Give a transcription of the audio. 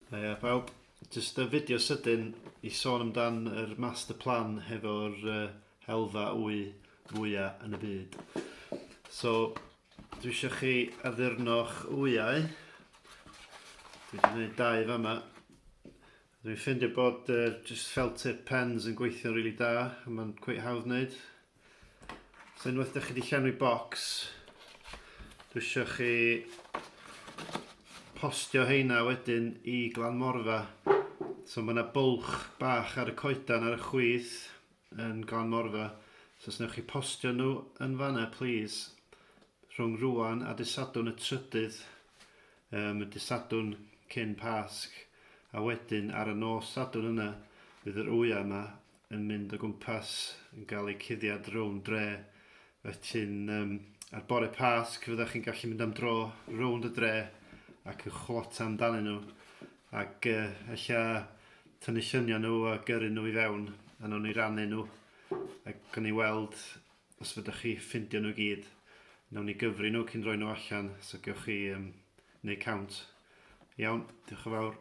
Haia pawb. Jyst y fideo sydyn i sôn amdan yr master plan hefo'r helfa wy fwya yn y byd. So, dwi eisiau chi addurno'ch wyau. Dwi wedi gwneud dau fama. Dwi'n ffeindio bod just felt tip pens yn gweithio'n rili da, a mae'n cweit hawdd wneud. So unwaith ydych chi wedi llenwi bocs, dwi eisiau chi postio heina wedyn i Glan Morfa. So mae yna bwlch bach ar y coedan ar y chwith yn Glan Morfa. So os newch chi postio nhw yn fanna, please, rhwng rwan a dydd Sadwrn y trydydd, y dydd Sadwrn cyn Pasg, a wedyn ar y nos Sadwrn yna, fydd yr wyau yma yn mynd o gwmpas yn gael eu cuddiad rownd dre. Felly'n um, ar bore Pasg fyddech chi'n gallu mynd am dro rownd y dre ac yn chwlota amdanyn nhw ac ella tynnu lluniau nhw a gyrru nhw i fewn a nawn ni rannu nhw a gawn ni weld os fydych chi ffindio nhw gyd. Nawn ni gyfri nhw cyn rhoi nhw allan so gewch chi um, neud count. Iawn, diolch yn fawr.